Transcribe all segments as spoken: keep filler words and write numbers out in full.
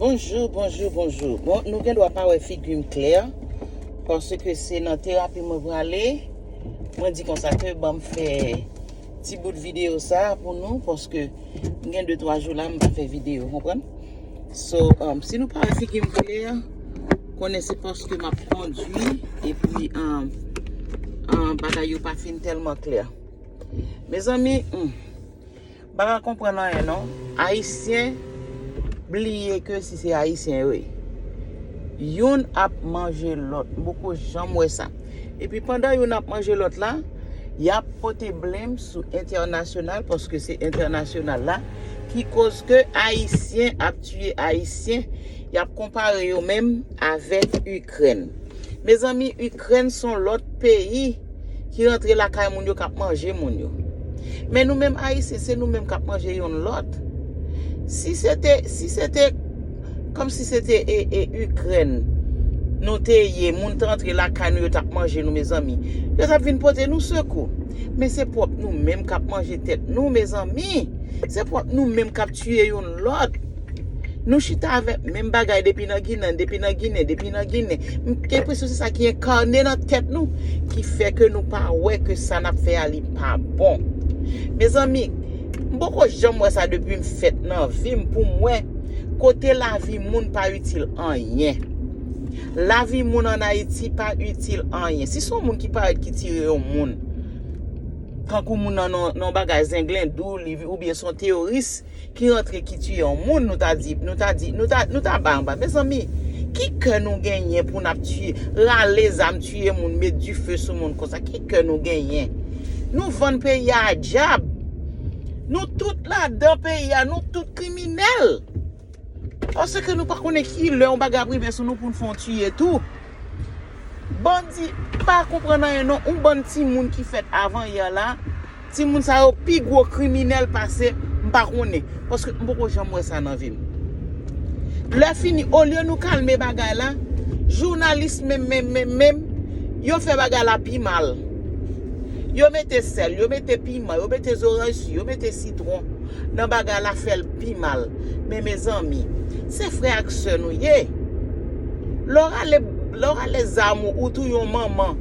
Bonjou, bonjou, bonjou. Bon, nou gen dwa pa wè figi m klè, paske se nan terapi mwen prale. Mwen di konsa ke ban m fè ti bout videyo sa pou nou, paske m gen de twa jou la m pa fè videyo, konprann? So, um, si nou pa wè figi m klè, konnen se paske m ap kondwi, epi, um, um, bagay yo pa fin tèlman klè. Mezanmi, hmm, m pa ka konprann anyen non. Ayisyen bliye ke si se Ayisyen yo ye. Youn ap manje lòt. M poko janm wè sa. Epi pandan youn ap manje lòt la, y ap pote blame sou entènasyonal, paske se entènasyonal la ki koz ke Ayisyen ap tiye Ayisyen. Y ap konpare yo menm avèk Ikrèn. Mezanmi, Ikrèn se yon lòt peyi ki rantre lakay moun yo k ap manje moun yo. Men nou menm Ayisyen, se nou menm k ap manje youn lòt. Si se te, si se te, kòmsi se te e, e Ikrèn nou te ye, moun t rantre lakay nou, yo t ap manje nou, mezanmi. Yo t ap vin pote nou sekou. Men se pwòp nou menm k ap manje tèt nou, mezanmi. Se pwòp nou menm k ap tiye youn lòt. Nou chita avèk menm bagay depi nan Ginen, depi nan Ginen, depi nan Ginen. M gen enpresyon se sa ki enkane nan tèt nou, ki fè ke nou pa wè ke sa n ap fè a li pa bon. Mezanmi, m poko janm wè sa depi m fèt nan vi m pou m wè kote lavi moun pa itil anyen. Lavi moun ann Ayiti pa itil anyen. Si se yon moun ki parèt ki tire yon moun, tankou moun nan, nan, nan bagay zenglen dou li, oubyen se yon teyoris ki rantre ki tiye yon moun, nou ta di, nou ta di, nou ta, nou ta bay anba. Mezanmi, ki kè nou genyen pou n ap tiye, rale zam tiye moun, met dife sou moun konsa? Ki kè nou genyen? Nou vann peyi a a dyab. Nou tout ladan peyi a, nou tout kriminèl. Paske nou pa konnen ki lè yon bagay ap rive sou nou pou n fè yon tiye tou. Bandi pa konprann anyen non. Yon bann timoun ki fèt avan yè la, timoun sa yo pi gwo kriminèl pase m pa konnen. Paske m poko janm wè sa nan vi m. Lè fini, olye nou kalme bagay la, jounalis menm, menm, menm, menm, yo fè bagay la pi mal. Yo mete sèl, yo mete piman, yo mete zoranj si, yo mete sitwon nan bagay la, fè l pi mal. Men mezanmi, se frè ak sè nou ye. Lè w rale, lè w rale zam ou, ou touye yon manman,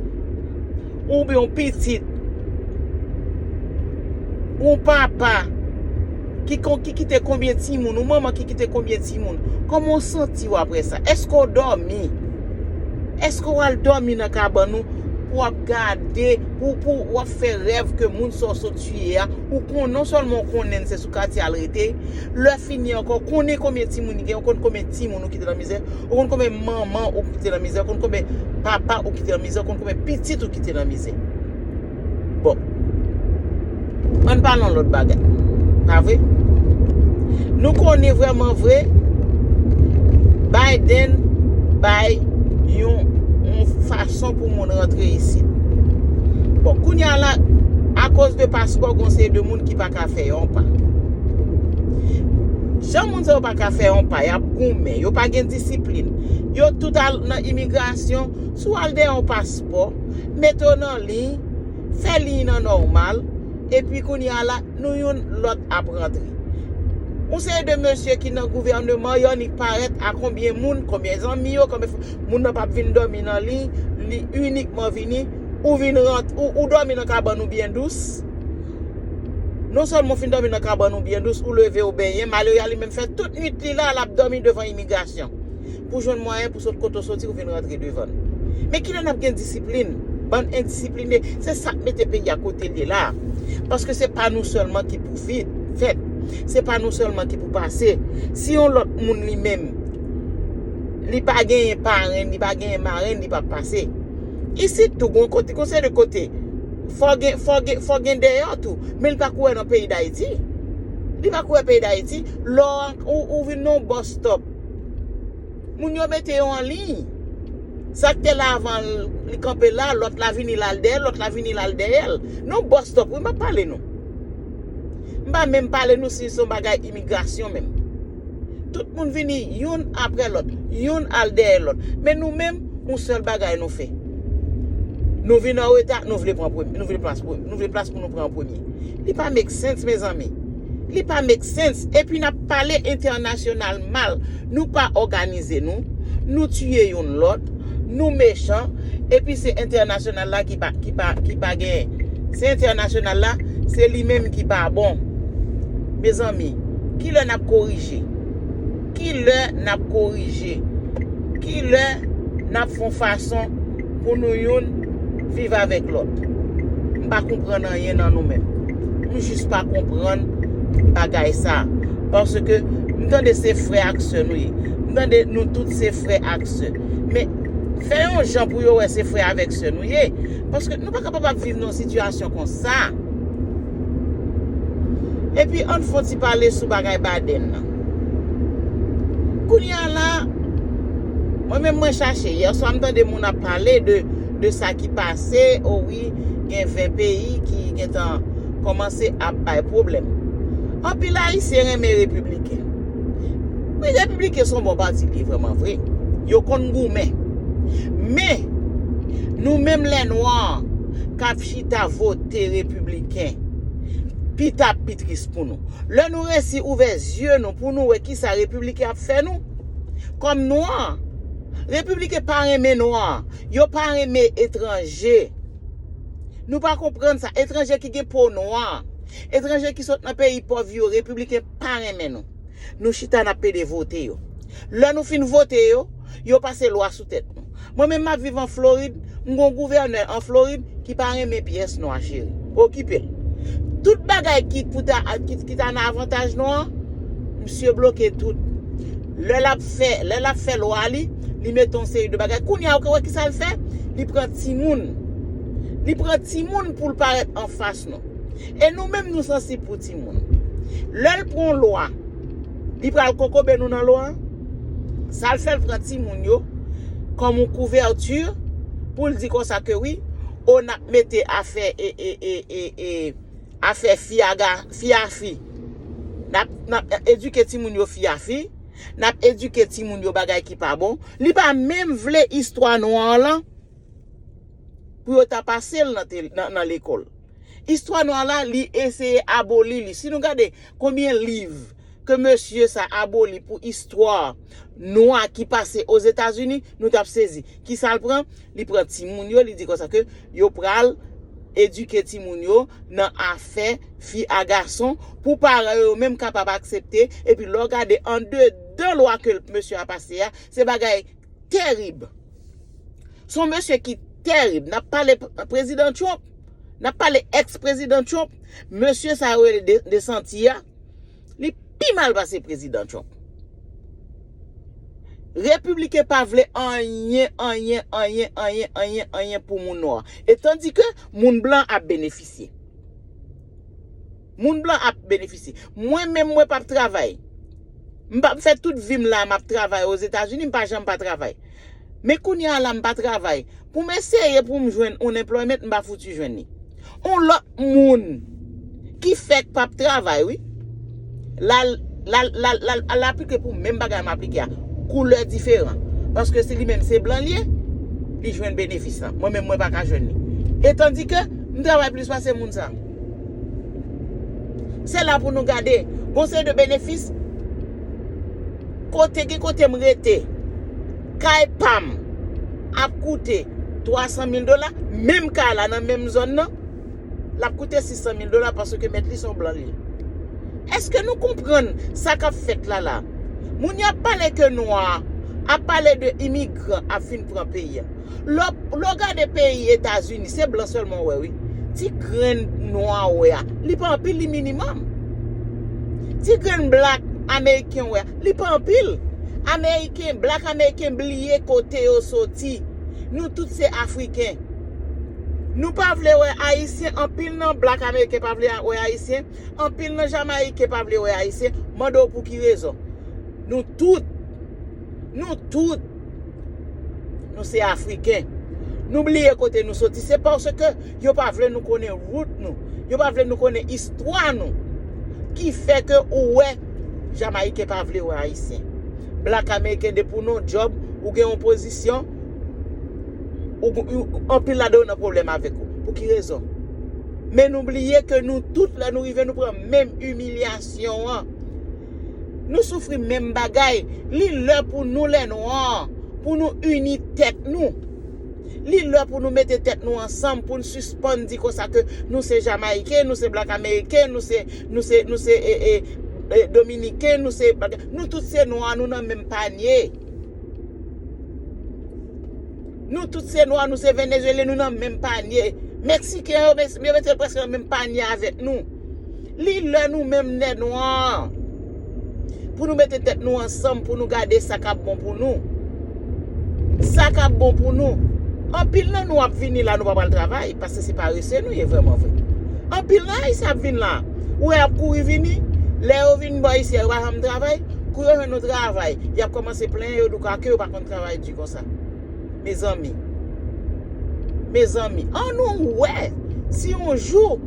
oubyen yon pitit, yon papa ki, ki kite konbyen timoun, yon manman ki kite konbyen timoun, kòman w santi w apre sa? Èske w dòmi? Èske w al dòmi nan kabann ou pou w ap gade, pou, pou w ap fè rèv ke moun sa w sot tiye a, ou konnen, non sèlman w konnen se sou katye a l rete, lè fini ankò, konnen konbyen timoun li gen, ou konn konbyen timoun ou kite nan mizè, ou konn konbyen manman ou kite nan mizè, ou konn konbyen papa ou kite nan mizè, ou konn konbyen pitit ou kite nan mizè. Bon. Ann pale yon lòt bagay. Pa vre? Nou konnen vrèman vre, Biden bay yon, yon fason pou moun rantre isit. Bon, kounye a la, akoz de paspò, gon seri de moun ki pa ka fè yon pa. Jan moun sa yo pa ka fè yon pa, y ap goumen, yo pa gen disiplin. Yo tout al nan imigrasyon, si w al dèyè yon paspò, mete w nan liy, fè liy nan nòmal, epi kounye a la, nou youn lòt ap rantre. Yon seri de mesye ki nan gouvèneman, y annik parèt a konbyen moun, konbyen zanmi yo, konbyen f-, moun nan p ap vin dòmi nan liy, li inikman vini, ou vin rant-, ou, ou dòmi nan kabann ou byen dous. Non sèlman w fin dòmi nan kabann ou byen dous, ou leve ou benyen, malere a li menm fè tout nwit li la, l ap dòmi devan imigrasyon. Pou jwenn mwayen pou sot kote w soti, ou vin rantre devan l. Men kilè n ap gen disiplin? Bann endisipline, se sa k mete peyi a kote l ye la. Paske se pa nou sèlman ki pou vi-, fèt. Se pa nou sèlman ki pou pase. Si yon lòt moun li menm, li pa genyen parenn, li pa genyen marenn, li p ap pase. Isit tou, gon kote, gon seri de kote, fò gen, fò gen, fò gen dèyè tou. Men li pa kouri nan peyi Dayiti. Li pa kouri peyi Dayiti. Lè w, ou, ou vin nan yon bus stop, moun yo mete yo an liy. Sa k te la avan l, li kanpe la, lòt la vini l al dèyè l, lòt la vini l al dèyè l. Nan yon bus stop, wi, m ap pale nou. M pa menm pale nou si se yon bagay imigrasyon menm. Tout moun vini youn apre lòt, youn al dèyè lòt. Men nou menm, yon sèl bagay nou fè. Nou vin an reta, nou vle pran premye, nou vle plas premye, nou vle plas pou nou pran an premye. Li pa make sense, mezanmi. Li pa make sense. Epi n ap pale entènasyonal mal. Nou pa òganize nou. Nou tiye youn lòt. Nou mechan. Epi se entènasyonal la ki pa, ki pa, ki pa genyen. Se entènasyonal la, se li menm ki pa bon. Mezanmi, kilè n ap korije? Kilè n ap korije? Kilè n ap fè yon fason pou nou youn viv avèk lòt? M pa konprann anyen nan nou menm. M jis pa konprann bagay sa. Paske m tande se frè ak sè nou ye. M tande nou tout se frè ak sè. Men fè yon jan pou yo wè se frè avèk sè nou ye. Paske nou pa kapab ap viv nan yon sitiyasyon konsa. Epi ann fè yon ti pale sou bagay Baden nan. Kounye a la, mwen menm mwen chache. Yè swa m tande moun ap pale de, de sa ki pase, o wi, gen ven peyi ki gentan kòmanse ap bay pwoblèm. Anpil Ayisyen renmen repibliken. Wi, repibliken se yon bon pati li ye vrèman vre. Yo konn goumen. Men, nou menm lè nwa k ap chita vote repibliken, pita ap pi tris pou nou. Lè nou resi ouvè zye nou pou nou wè kisa repibliken ap fè nou, kòm nwa, repibliken pa renmen nwa, yo pa renmen etranje. Nou pa konprann sa. Etranje ki gen po nwa, etranje ki sot nan peyi pòv yo, repibliken pa renmen nou. Nou chita n ap pede vote yo. Lè nou fin vote yo, yo pase lwa sou tèt nou. Mwen menm m ap viv an Florid, m gon gouvènè an Florid ki pa renmen pyès nwa, cheri. Okipe l. Tout bagay ki pou ta, ki, ki ta nan avantaj nou an, misye bloke tout. Lè l ap fè, lè l ap fè lwa li, li mete yon seri de bagay. Kounye a, ou ka wè kisa l fè? Li pran timoun. Li pran timoun pou l parèt anfas nou. E nou menm nou sansib pou timoun. Lè l pran lwa, li pral kokobe nou nan lwa. Sa l fè l pran timoun yo kòm yon kouvèti pou l di konsa ke wi, o n ap mete afè e, e, e, e, e, afè fi a ga, fi a fi. N ap, n ap edike timoun yo fi a fi. N ap edike timoun yo bagay ki pa bon. Li pa menm vle istwa nwa lan pou yo ta pase l nan, te- nan, nan lekòl. Istwa nwa la, li eseye aboli li. Si nou gade konbyen liv ke mesye sa aboli pou istwa nwa ki pase Ozetazini, nou t ap sezi. Kisa l pran? Li pran timoun yo, li di konsa ke yo pral edike timoun yo nan afè fi a gason pou paran yo menm kapab aksepte. Epi lè w gade andedan lwa ke mesye a pase a, se bagay terib. Se yon mesye ki terib. N ap pale p- prezidan Trump. N ap pale ex prezidan Trump. Mesye sa yo rele De- DeSantis a, li pi mal pase prezidan Trump. Repibliken pa vle anyen, anyen, anyen, anyen, anyen, anyen pou moun nwa. E tandike moun blan ap benefisye. Moun blan ap benefisye. Mwen menm, mwen p ap travay. M p ap fè tout vi m la, m ap travay Ozetazini, m pa janm pa travay. Men kounye a la, m pa travay. Pou m eseye pou m jwenn yon employment, m pa fouti jwenn li. Yon lòt moun ki fèk p ap travay, wi. L al, l al, l al, l al, l al aplike pou menm bagay m aplike a. Koulè diferan. Paske si li menm se blan li ye, li jwenn benefis lan. Mwen menm, mwen pa ka jwenn li. E tandike, m travay plis pase moun sa. Se la pou nou gade. Gon seri de benefis. Kote, gen kote m rete, kay pa m ap koute twa san mil dola, menm kay la nan menm zòn nan, l ap koute sis san mil dola paske mèt li se yon blan li ye. Èske nou konprann sa k ap fèt la la? Moun y ap pale ke nwa, ap pale de imigran ap vin pran peyi a. Lè w, lè w gade peyi Etazini, se blan sèlman w wè, wi. Ti grenn nwa w wè a, li pa anpil, li minimòm. Ti grenn blak ameriken w wè a, li pa anpil. Ameriken, blak ameriken bliye kote yo soti. Nou tout se Afriken. Nou pa vle wè Ayisyen, anpil nan blak ameriken pa vle wè Ayisyen, anpil nan Jamayiken pa vle wè Ayisyen. Mande w pou ki rezon. Nou tout, nou tout, nou se Afriken. Nou bliye kote nou soti. Se paske yo pa vle nou konnen wout nou. Yo pa vle nou konnen istwa nou. Ki fè ke ou wè Jamayiken pa vle wè Ayisyen. Blak ameriken depi w nan yon djòb, ou gen yon pozisyon, ou, ou, anpil ladan yo nan pwoblèm avèk ou. Pou ki rezon? Men nou bliye ke nou tout, lè nou rive, nou pran menm imilyasyon an. Nou soufri menm bagay. Li lè pou nou, lè nwa, pou nou ini tèt nou. Li lè pou nou mete tèt nou ansanm, pou n sispann di konsa ke nou se Jamayiken, nou se Black American, nou se, nou se, nou se e, e, e, Dominiken, nou se, nou tout se nwa, nou nan menm panye. Nou tout se nwa, nou se Venezuelyen, nou nan menm panye. Meksiken yo, yo mete yo prèske nan menm panye avèk nou. Li lè nou menm nèg nwa pou nou mete tèt nou ansanm, pou nou gade sa k ap bon pou nou. Sa k ap bon pou nou. Anpil nan nou ap vini la, nou pa pral travay, paske se parese nou ye vrèman vre. Anpil nan Ayisyen ap vin la, ou wè y ap kouri vini, lè yo vin bò isi a, yo pa janm travay, kou yo jwenn yon travay, y ap kòmanse plenyen, yo di w ke yo pa konn travay di konsa. Mezanmi. Mezanmi, ann nou wè si yon jou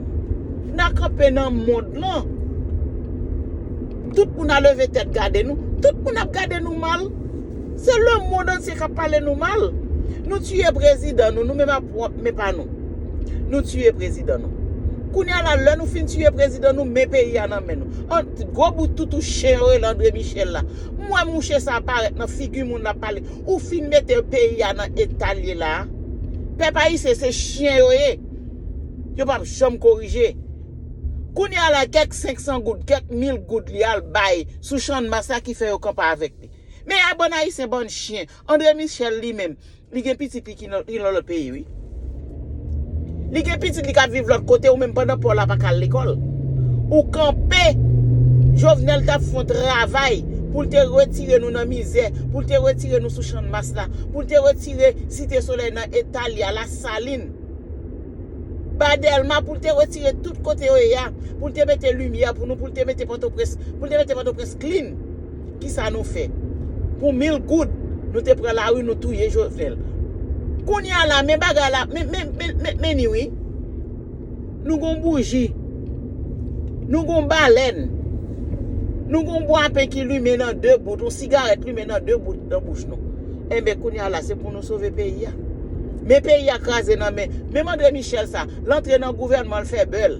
n a kanpe nan mond lan, tout moun a leve tèt gade nou, tout moun ap gade nou mal. Se lemonn antye k ap pale nou mal. Nou tiye prezidan nou, nou menm ap wont men pa nou. Nou tiye prezidan nou. Kounye a la, lè nou fin tiye prezidan nou, men peyi a nan men nou. An, gwo bout toutou chen yo rele André Michel la. M wè mouche sa parèt nan figi moun l ap pale. Ou fin mete peyi a nan eta l ye la a. Pèp ayisyen se chen yo ye. Yo p ap janm korije. Kounye a la, kèk senk san goud, kèk mil goud li al bay sou Channmas la ki fè yo kanpe avèk li. Men a bann ayisyen, bann chen. André Michel li menm, li gen pitit li ki nan, ki nan lòt peyi, wi. Li gen pitit li k ap viv lòt kote, ou menm pandan pa w la pa ka al lekòl. Ou kanpe, Jovenel t ap fè yon travay pou l te retire nou nan mizè, pou l te retire nou sou Channmas la, pou l te retire Site Solèy nan eta li a, Lasalin. Ba Dèlma, pou l te retire tout kote yo ye a, pou l te mete limyè pou nou, pou l te mete Pòtoprens, pou l te mete Pòtoprens clean. Kisa nou fè? Pou mil goud, nou te pran lari, nou touye Jovenel. Kounye a la, men bagay la, men, men, men, men, men ni wi. Nou gon bouji. Nou gon balèn. Nou gon bwapen ki limen nan de bout, yon sigarèt limen nan de bout nan bouch nou. Enben, kounye a la, se pou nou sove peyi a. Men peyi a kraze nan men. Menm André Michel sa, l antre nan gouvènman, l fè bèl.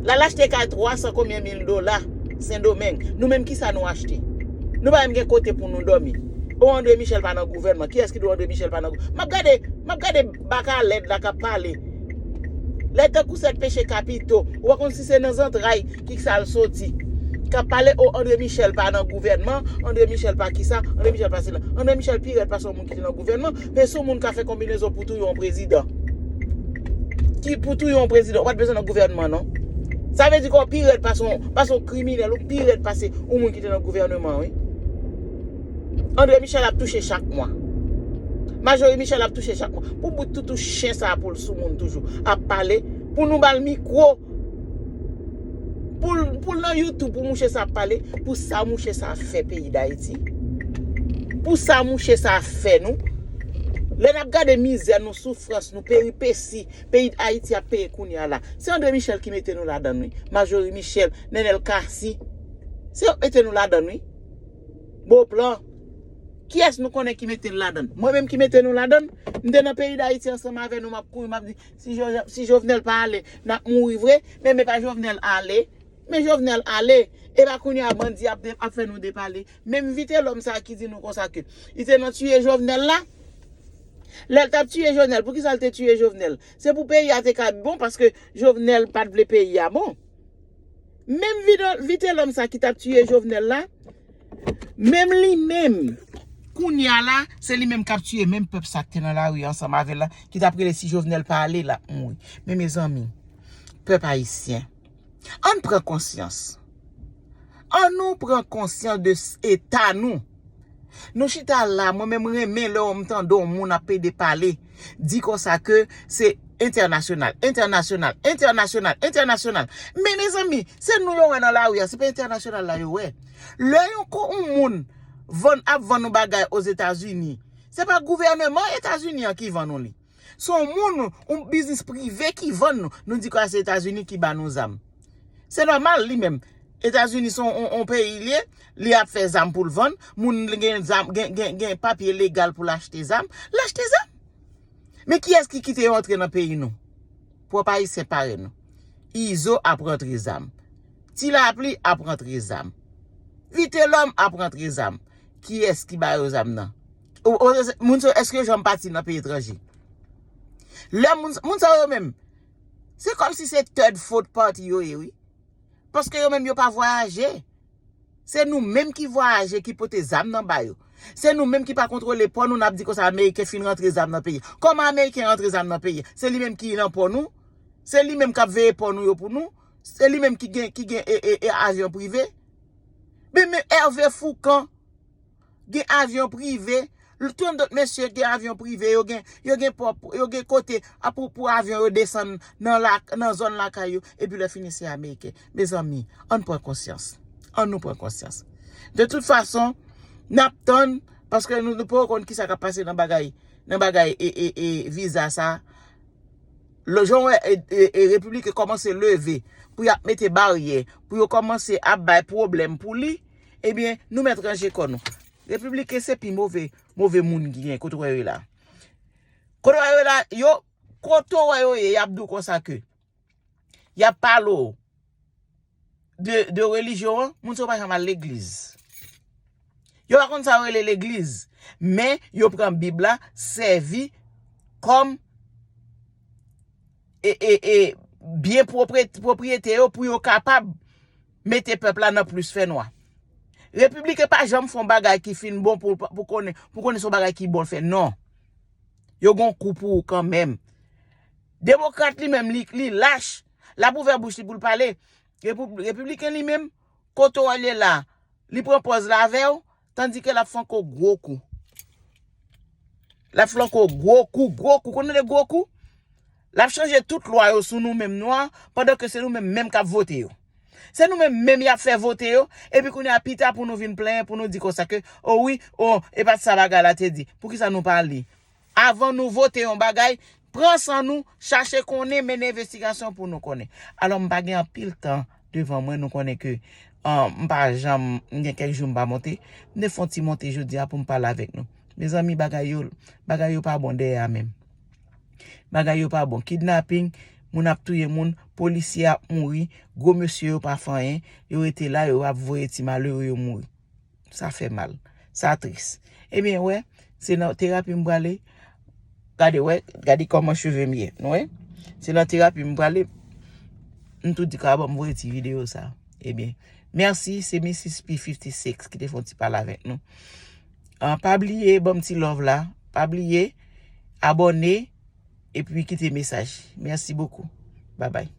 L al achte kay twa san konbyen mil dola, Sendomeng. Nou menm, kisa nou achte? Nou pa menm gen kote pou nou dòmi. O, André Michel pa nan gouvènman. Kiyès ki di w André Michel pa nan gouvènman? M ap gade, m ap gade baka lèd la k ap pale. Lèd tankou sèt peche kapito. Ou pa konn si se nan zantray ki sa l soti. K ap pale, o, André Michel pa nan gouvènman, André Michel pa kisa, André Michel pa sila. André Michel pi rèd pase yon moun ki te nan gouvènman, men se yon moun ka fè konbinezon pou touye yon prezidan. Ki pou touye yon prezidan, ou pa t bezwen nan gouvènman, non. Sa vle di ke w pi rèd pase yon, pase yon kriminèl, ou pi rèd pase yon moun ki te nan gouvènman, wi. André Michel ap touche chak mwa. Majorie Michel ap touche chak mwa. Pou bout toutou chen sa a pou l sou moun toujou. Ap pale, pou nou ba l mikwo. Pou l, pou l nan YouTube, pou mouche sa ap pale, pou sa mouche sa fè peyi Dayiti. Pou sa mouche sa fè nou. Lè n ap gade mizè nou, soufrans nou, peripesi, peyi Dayiti ap peye kounye a la. Se André Michel ki mete nou ladan l, wi. Majorie Michel, Nenel Cassy. Se yo k mete nou ladan l, wi. Beauplan. Kiyès nou konnen ki mete l ladan l? Mwen menm ki mete nou ladan l? M te nan peyi Dayiti ansanm avè nou, m ap kouri, m ap di, si Jo-, si Jovenel pa ale, n ap mouri vre. Men, men pa Jovenel ale. Men Jovenel ale. E pa kounye a bandi ap, de-, ap fè nou depale. Menm Vitelòm sa ki di nou konsa ke li te nan tiye Jovenel la. Lè l t ap tiye Jovenel, poukisa l te tiye Jovenel? Se pou peyi a te ka bon, paske Jovenel pa t vle peyi a bon. Menm Vitelòm sa ki t ap tiye Jovenel la, menm li menm, kounye a la, se li menm k ap tiye menm pèp sa k te nan lari ansanm avè l la, ki t ap rele si Jovenel pa ale, l ap mouri. Men mezanmi, pèp ayisyen, ann pran konsyans. Ann nou pran konsyans de s-, eta nou. Nou chita la, mwen menm renmen lè m tande yon moun ap pede pale, di konsa ke se entènasyonal, entènasyonal, entènasyonal, entènasyonal. Men mezanmi, se nou yo wè nan lari a, se pa entènasyonal la yo wè. Lè yon ko-, yon moun vann, ap vann yon bagay Ozetazini, se pa gouvèneman Etazini an ki vann nou li. Se yon moun, yon biznis prive ki vann nou. Nou di kwa se Etazini ki ba nou zam. Se nòmal li menm. Etazini se yon, yon, yon peyi li ye, li ap fè zam pou l vann. Moun li gen zam, gen, gen, gen papye legal pou l achte zam, l achte zam. Men kiyès ki kite yo antre nan peyi nou? pwòp Ayisyen parèy nou. Izo ap rantre zam. Ti Lapli ap rantre zam. Vitelòm ap rantre zam. Kiyès ki ba yo zam nan? O- o- Moun sa yo, èske yo janm pati nan peyi etranje? Lè moun, moun sa yo menm, se kòmsi se third fourth party yo ye, wi. Paske yo menm yo pa vwayaje. Se nou menm ki vwayaje, ki pote zam nan ba yo. Se nou menm ki pa kontwole pò nou, n ap di konsa Ameriken fin rantre zam nan peyi. Kòman Ameriken rantre zam nan peyi? Se li menm ki nan pò nou. Se li menm k ap veye pò nou yo pou nou. Se li menm ki gen, ki gen e, e, e avyon prive. Men, men Hervé Fourcand gen avyon prive. Tout lòt mesye gen avyon prive, yo gen, yo gen pwòp, yo gen kote a pou, pou avyon yo desann nan, la, nan zòn lakay yo. Epi lè fini se Ameriken. Mezanmi, ann pran konsyans. Ann nou pran konsyans. De tout fason, n ap tann, paske nou, nou poko konn kisa k ap pase nan bagay, nan bagay e, e, e viza sa. Lè jan wè e, e, e Repibliken kòmanse leve pou y ap mete baryè, pou yo kòmanse ap bay pwoblèm pou li, ebyen, nou mèt ranje kò nou. Repibliken se pi move, move moun ki gen, kote w wè yo la. Kote w wè yo la, yo, kote w wè yo ye, y ap di w konsa ke y ap pale w de, de relijyon an, moun sa yo pa janm al legliz. Yo pa konn sa yo rele legliz, men yo pran Bib la, sèvi kòm e, e, e, byen pwopre- pwopriyete yo pou yo kapab mete pèp la nan plis fènwa. Repibliken pa janm fè yon bagay ki fin bon pou, pou konnen, pou konnen se yon bagay ki bon l fè. Non. Yo gon kou pou ou kanmenm. Demokrat li menm, li, li lach. L ap ouvè bouch li pou l pale. Repib- Repibliken li menm, kote w ale la, li pran pòz l avè w, tandike l ap flanke w gwo kou. L ap flanke w gwo kou, gwo kou. Konnen de gwo kou? L ap chanje tout lwa yo sou nou menm nwa, pandan ke se nou menm menm k ap vote yo. Se nou menm menm y ap fè vote yo, epi kounye a pita pou nou vin plenyen, pou nou di konsa ke, o wi, o, e pa t sa bagay la te di. Poukisa nou pa li? Avan nou vote yon bagay, pran san nou, chache konnen, mennen envestigasyon pou nou konnen. Alò, m pa gen anpil tan devan mwen, nou konnen ke, ah, m pa janm, m gen kèk jou m pa monte. M te fè yon ti monte jodi a pou m pale avèk nou. Mezanmi, bagay yo, bagay yo pa bon dèyè a menm. Bagay yo pa bon. Kidnaping, moun ap touye moun, polisye ap mouri, gwo mesye yo pa fè anyen, yo rete la, yo ap voye ti malere yo mouri. Sa fè mal. Sa tris. Ebyen, wè, se nan terapi m prale. Gade, wè, gade kòman cheve m ye. Nou wè? Se nan terapi m prale. M tou di Kaba m voye ti videyo sa. Ebyen, mèsi, se Misis P fifty six ki te fè yon ti pale avèk nou. Ah, pa bliye, ban m ti love la. Pa bliye, abòne, epi kite mesaj. Mèsi bokou. Babay.